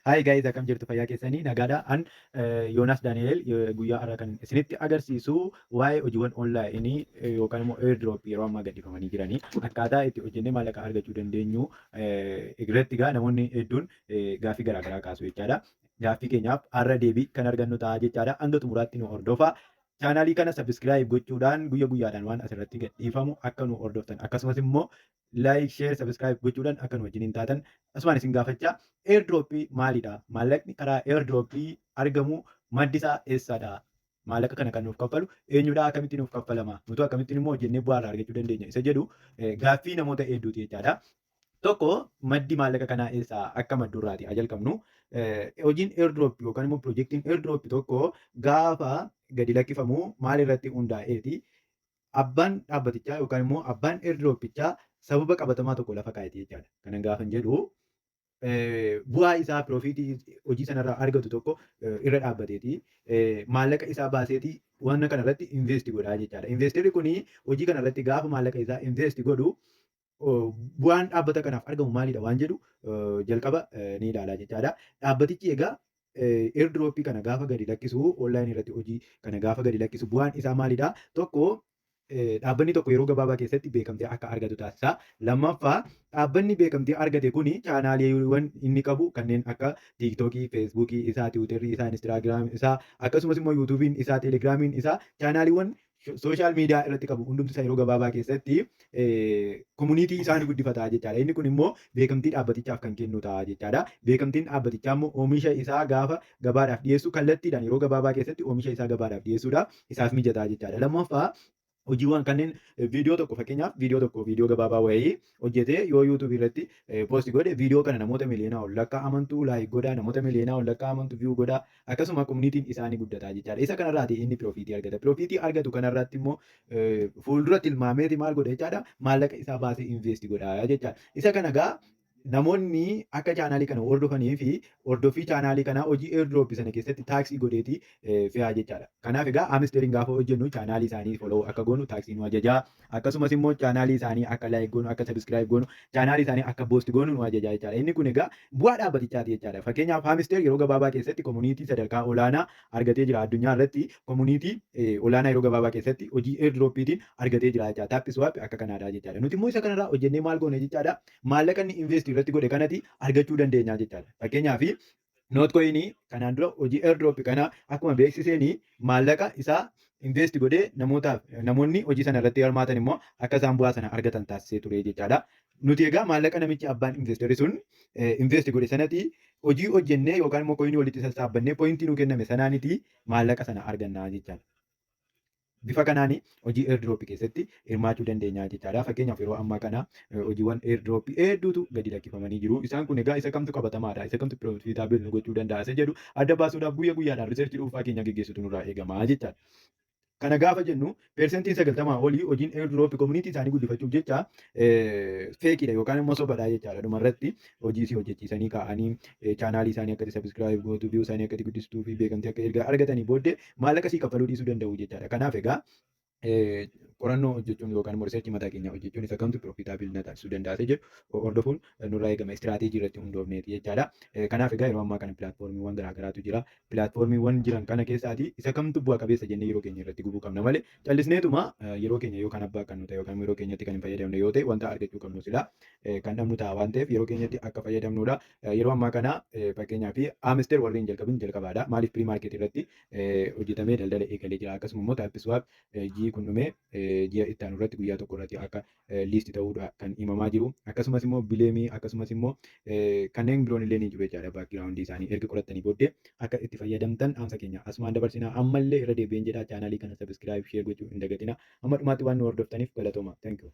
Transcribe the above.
Hi guys, akkam jirtu? Fayyaa keessanii? Nagaadha. An Yoonaas Daani'el guyyaa har'aa kan isinitti agarsiisu waa'ee hojiiwwan onlaayinii yookaan immoo airdrop yeroo ammaa gadhiifamanii jiranii akkaataa itti hojjennee maallaqa argachuu dandeenyu irratti egaa namoonni hedduun gaaffii garaagaraa kaasu jechaadha. Gaaffii keenyaaf har'a deebii kan argannu ta'a jechaadha. Hanga xumuraatti nu hordofaa. Chaanaalii kana subscribe gochuudhaan guyya guyyaadhaan waan asirratti gadhiifamu akka nu hordoftan, akkasumas immoo like, share, subscribe gochuudhaan akka nu wajjiniin taatan asumaan isin gaafachaa, airdrop maalidha? Maallaqni karaa airdrop argamu maddi isaa eessadha? Maallaqa kana kan nuuf kaffalu eenyudha? Akkamitti nuuf kaffalama? Nutu akkamittiin immoo hojjennee bu'aa irraa argachuu dandeenya? Isa jedhu gaaffii namoota hedduuti jechaadha. Tokko, maddi maallaqa kanaa eessaa akka maddu irraati haa jalqabnu. Hojiin airdrop yookaan immoo piroojeektiin airdrop tokko gaafa gadi lakkifamu maal irratti hundaa'eeti? Abbaan dhaabbatichaa yookaan immoo abbaan airdropichaa sababa qabatamaa tokko lafa kaa'eeti jechaadha. Kanan gaafan jedhu, bu'aa isaa, piroofiitii hojii sanarraa argatu tokko irra dhaabbateeti. Maallaqa isaa baaseeti waan kana irratti invest godhaa jechaadha. Investorri kuni hojii kana irratti gaafa maallaqa isaa invest godhu bu'aan dhaabbata kanaaf argamu maalidha waan jedhu jalqaba ni ilaala jechaadha. Dhaabbatichi egaa airdrop kana gaafa gadi lakkisu, online irratti hojii kana gaafa gadi lakkisu, bu'aan isaa maalidha? Tokko, dhaabbanni tokko yeroo gabaabaa keessatti beekamtii akka argatu taasisa. Lammaffaa, dhaabbanni beekamtii argate kuni chaanaaliiwwan inni qabu kanneen akka Tiiktookii, Feesbuukii isaa, Tiwiiterii isaa, Instaagiraamii isaa, akkasumas immoo Yuutuubiin isaa, Teelegiraamiin isaa, chaanaaliiwwan social media irratti qabu hundumti isaa yeroo gabaabaa keessatti community isaa ni guddifata jechaadha. Inni kun immoo beekamtii dhaabbatichaaf kan kennu ta'a jechaadha. Beekamtiin dhaabbatichaa immoo oomisha isaa gaafa gabaadhaaf dhiyeessu kallattiidhaan yeroo gabaabaa keessatti oomisha isaa gabaadhaaf dhiyeessuudhaaf isaaf mijataa jechaadha. Lammaffaa, hojiiwwan kanneen viidiyoo tokko, fakkeenyaaf viidiyoo tokko, viidiyoo gabaabaa wayii hojjetee yoo YouTube irratti post godhe, viidiyoo kana namoota miliyoonaa ol lakkaa'amantu like godhaa, namoota miliyoonaa ol lakkaa'amantu view godhaa, akkasuma communityn isaa ni guddataa jechaadha. Isa kanarraati inni piroofiitii argata. Piroofiitii argatu kanarratti immoo fuuldura tilmaameeti maal godha jechaadha? Maallaqa isaa baasee invest godha jechaadha. Isa kana gaa namoonni akka chaanaalii kana hordofanii fi hordoffii chaanaalii kanaa hojii airdrop sana keessatti task godheeti fe'aa jechaadha. Kanaaf egaa Hamsteriin gaafa hojjennu chaanaalii isaanii follow akka goonu task nu ajajaa. Akkasumas immoo chaanaalii isaanii akka like goonu, akka subscribe goonu, chaanaalii isaanii akka boost goonu nu ajajaa jechaadha. Inni kun egaa bu'aa dhaabbatichaati jechaadha. Fakkeenyaaf, Hamster yeroo gabaabaa keessatti community sadarkaa olaanaa argatee jira. Addunyaa irratti community olaanaa yeroo gabaabaa keessatti hojii airdropiitiin argatee jira jechaadha. TapSwap akka kanaadha jechaadha. Nuti immoo isa kanarraa hojjennee maal goone jechaadha? Maallaqa inni invest irratti godhe kanatti argachuu dandeenya jechaadha. Fakkeenyaaf, Notcoin kanaan dura hojii airdrop kana akkuma beeksiseen maallaqa isaa invest godhee namootaaf, namoonni hojii sana irratti hirmaatan immoo akka isaan bu'aa sana argatan taasisee ture jechaadha. Nuti egaa maallaqa namichi abbaan investorri sun invest godhe sanatti hojii hojjennee yookaan immoo coinii walitti sassaabbannee pointii nu kenname sanaaniti maallaqa sana arganna jechaadha. Bifa kanaan hojii airdrop keessatti hirmaachuu dandeenya jechaadha. Fakkeenyaaf, yeroo ammaa kana hojiiwwan airdrop hedduutu gadi lakkifamanii jiru. Isaan kun egaa isa kamtu qabatamaadha, isa kamtu profitable nu gochuu danda'a isa jedhu adda baasuudhaaf guyya guyyaadhaan researchii dhuunfaa keenya geggeessutu nurraa eegama jechaadha. Kana gaafa jennu, 90% olii hojiin airdrop community isaanii guddifachuuf jecha fakeiidha yookaan immoo sobadha jechaadha. Dhumarratti hojii isii hojjechiisanii kaa'anii chaanaalii isaanii akkatti subscribe gootu, view isaanii akkatti guddistuu fi beekamtii akka erga argatanii booddee maallaqa sii kaffaluu dhiisuu danda'u jechaadha. Kanaaf egaa qorannoo hojjechuun yookaan immoo researchii mataa keenyaa hojjechuun isa kamtu profitable na taasisuu danda'a jedhu hordofuun nurraa eegama, istiraateejii irratti hundoofneeti jechaadha. Kanaaf egaa yeroo ammaa kana pilaatfoormiiwwan garaagaraatu jira. Pilaatfoormiiwwan jiran kana keessaati isa kamtu bu'a qabeessa jennee yeroo keenya irratti gubuu qabna malee callisneetuma yeroo keenya yookaan abbaa kan nu ta'e yookaan yeroo keenyatti kan hin fayyadamne yoo ta'e, wanta argachuu qabnu silaa kan dhabnu ta'a waan ta'eef yeroo keenyatti akka fayyadamnudha. Yeroo ammaa kana fakkeenyaaf Hamster warri hin jalqabin jalqabaadha. Maaliif? Pre-market irratti hojjetamee daldala eegalee jira. Akkasuma immoo TapSwap ji'i kun dhumee ji'a itti aanu irratti guyyaa tokko irratti akka list ta'uudha kan himamaa jiru. Akkasumas immoo Bleemii, akkasumas immoo kanneen biroon illee ni jiru jechaadha. Backgroundii isaanii erga qorattanii booddee akka itti fayyadamtan dhaamsa keenya asumaan dabarsinaa. Ammallee irra deebi'een jedhaa, chaanaalii kana subscribe, share gochuu hin dagatina. Amma dhumaatti waan nu hordoftaniif galatooma. Thank you.